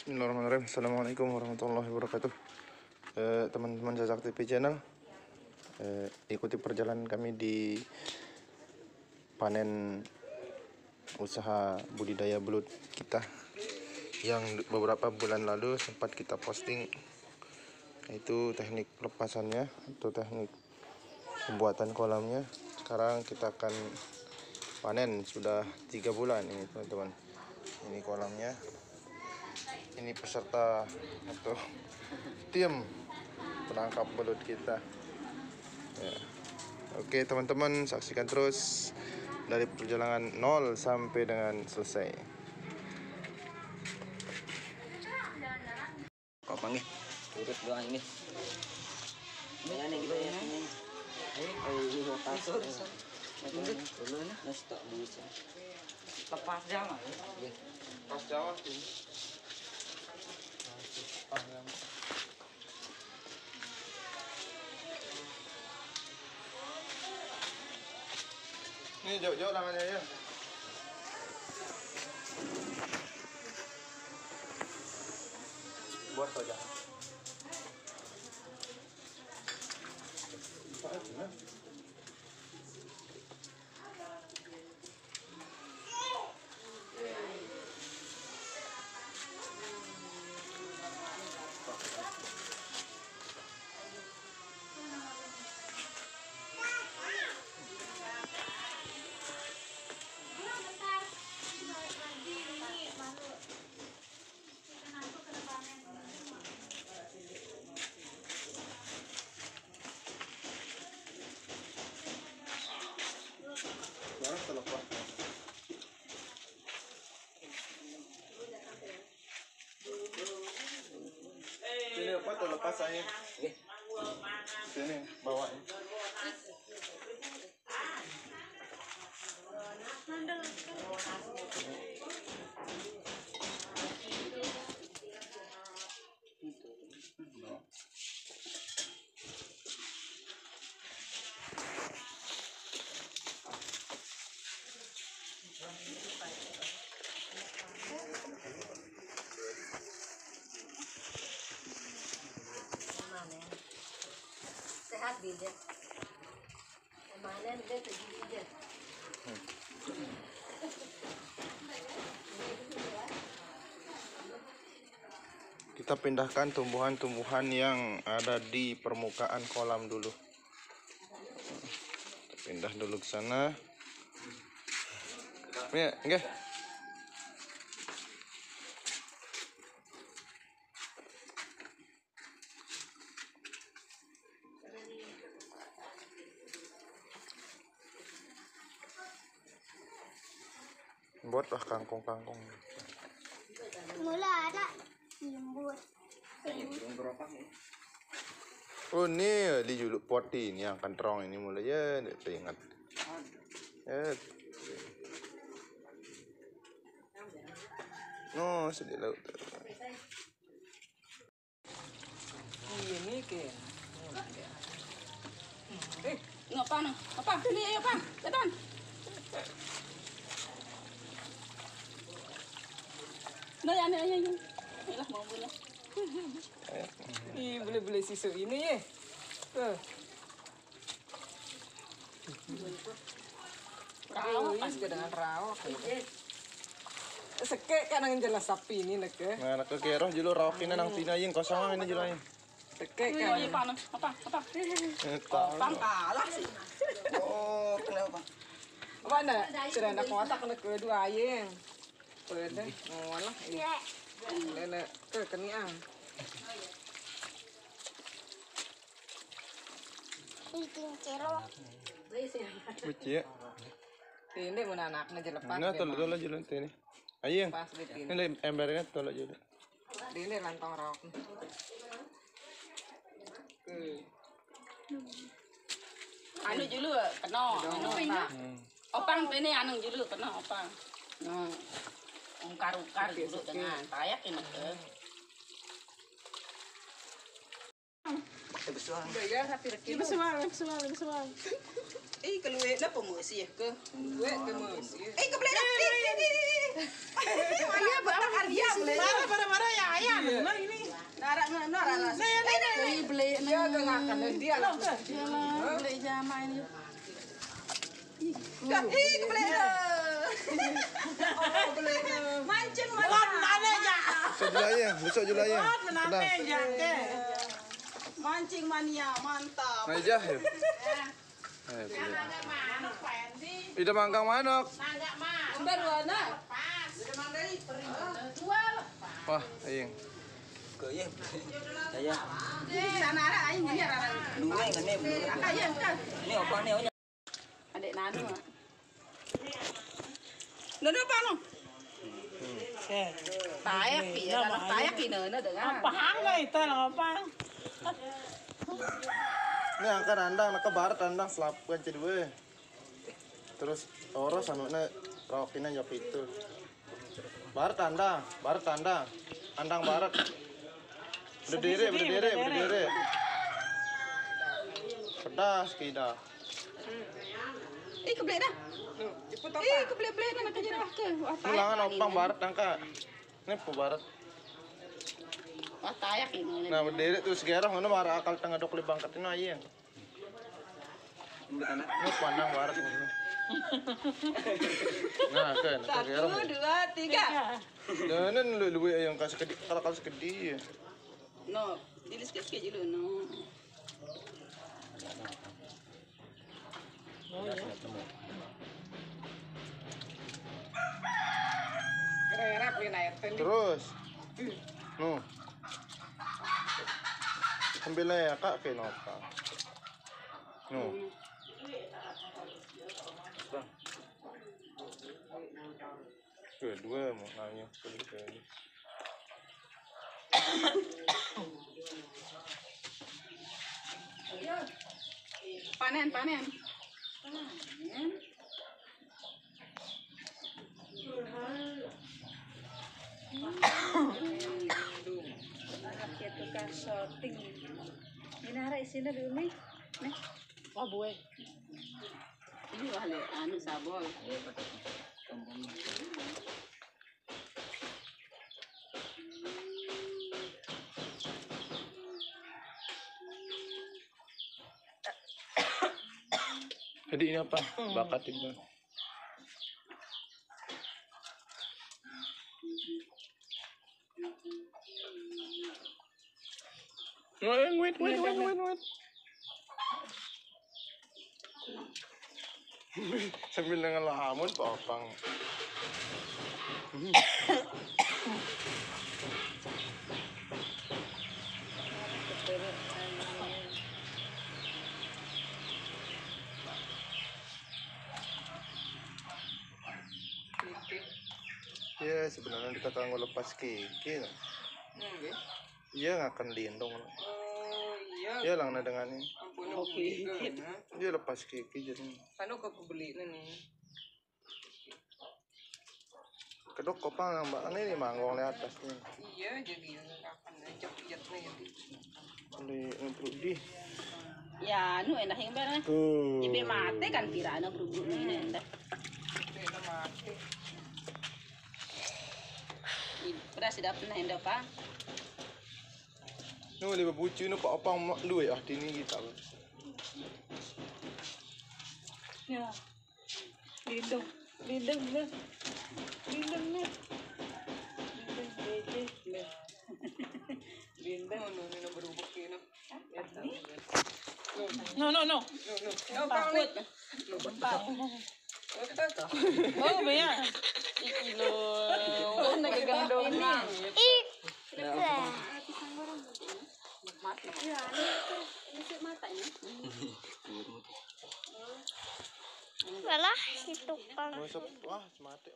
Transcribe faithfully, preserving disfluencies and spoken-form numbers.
Bismillahirrahmanirrahim. Assalamualaikum warahmatullahi wabarakatuh. Eh, teman-teman Zazak T V Channel, eh, ikuti perjalanan kami di panen usaha budidaya belut kita yang beberapa bulan lalu sempat kita posting, yaitu teknik pelepasannya atau teknik pembuatan kolamnya. Sekarang kita akan panen, sudah tiga bulan ini, teman-teman. Ini kolamnya, ini peserta atau tim penangkap belut kita. Ya. Oke, teman-teman, saksikan terus dari perjalanan nol sampai dengan selesai. Apa nggih? Urut doang ini. Ini aneh gitu ya. Ayo, ayo, ini mau tas. Sorry, sorry. Ini dulu nih. Nah, stok dulu, sih. Lepas jangan. Iya. Pas jawab ini. Ini jauh-jauh tangannya ya. Buat saja. Barang terlepas. Sini apa tuh lepas saya? Sini bawain. Sehat, Bida. Kemarin dia pergi, Bida. Kita pindahkan tumbuhan-tumbuhan yang ada di permukaan kolam dulu. Kita pindah dulu ke sana. Ya, nggih. Buatlah kangkung-kangkung. Mula ada lembut. Oh, ini di juluk pot ini yang kentrong ini mulai ya, ndak teringat. Eh. No, sedih laut. Iya, mikir. Eh, ngapa, nah? Apa? Ini, ayo, apa? Depan. Nah, ya, ya, ya, ya. Yalah, mau boleh. Ih, boleh-boleh sisuk ini, ya. Tuh. Rawak, wis, kan dengan rawak. Sekek kan nang jelas sapi ini, neke. Nah, neke kira julu rawak ini nang Cina, yang kosong ini julu, yang. Sekek kan. Iya, panas. Apa? Apa? Eh, tahu. Bang kalah sih. Oh, kenapa? Apa ndak? Sudah ndak kotak, neke dua aja, yang. Sudah, ngolah. Iya. Lele, ke keniang. Ih, kincelo. Buci ya. Ini mun anaknya jelepat. Nah, tolak, tolak julu ini. Ayo. Pas di sini. Ini embernya tolak julu. Ini lantong rok. Anu julu kena, anu. Hmm. Opang ini anu julu kena opang. Nah. Ungkar-ungkar julu dengan tayak ini ke. Eh, besuang. Udah ya, tapi reki. Besuang, besuang, besuang. Eh, keluar lah pemursi ya ke. Keluar ke mursi. Eh, kebelah. Eh, eh, eh, eh. Iya, betul, iya, betul. Marah, marah, marah ya. Makan dia. Boleh jamain. Ih, kebelet dah. Oh, kebelet dah. Mancing mana? Mana aja? Besok Julai ya, besok Julai ya. Tenang. Mancing mania, mantap. Naik jah ya. Eh, boleh. Ida manggang manuk. Baru anak. Wah, aing. Ke iya. Saya. Sana ada aing ini ada. Dua yang ini. Ayo, kan. Ini apa nih? Adik Nanu. Nanu apa, no? Tayak iya, tayak ini, nah, dengan. Apa hang lah itu, lah, apa? Ini angkat andang, nak barat andang, selapuan cedua. Terus, ora sanukna rokina ya pitu. Barat andang, barat andang. Andang barat. Berdiri, berdiri, berdiri. Pedas kita. Ih, kebelet dah. Ih, kebelet-belet dah, nak kerja dah ke. Wah, tayak. Ulangan opang barat angkat. Ini pu barat. Wah, tayak ini. Nah, berdiri tuh segerah, mana marah akal tengah dok lebang katanya aja. Ini pandang barat ini. Nah, kan, segerah. Satu, dua, tiga. Dan lu lu yang kasih kedi, kalau kasih kedi ya. No, jadi sikit-sikit dulu, no. Terus. Nu. Sambil ya, Kak, kenapa? Nu. Dua, dua mau nanya. Panen, panen. Panen. Anak ya tukang syuting. Ini hari sini dulu nih. Nih. Wah, buah. Ini wah le, anu sabol. Jadi ini apa? Bakat ini. Wait, wait, wait, wait, wait, wait. Sambil ngelamun, Pak Opang. Ya, sebenarnya kita kanggo lepas kiki, nah. Hmm, ya. Iya, ngakan lindung. Oh, iya. Iya, lang na dengan ini. Ampun, oke. Iya, lepas kiki jadi. Kan aku kebeli nih. Kedok kopang, Mbak, ini nih manggong di atas nih. Iya, jadi ngakan aja pijatnya gitu. Di, di. Ya, anu enak yang mana? Tuh. Ibe mate kan pira anu buru-buru ini enak. Ibe mate. Ih, pernah sih dapet nah, Enda, Pak. Nu, lebih bucu nu, Pak Opang, mak lu ya, di ini kita. Ya. Lindung, lindung, lindung. Lindung, nih. Lindung, Dede, leh. Lindung. Nu, nu, nu, berubah ke, nu. No, no, no. Nu, nu. Takut. Nu, takut. Oh, banyak. Ih, lo. Kan lagi gendong. Ih. Malah si tukang. Wah, mati.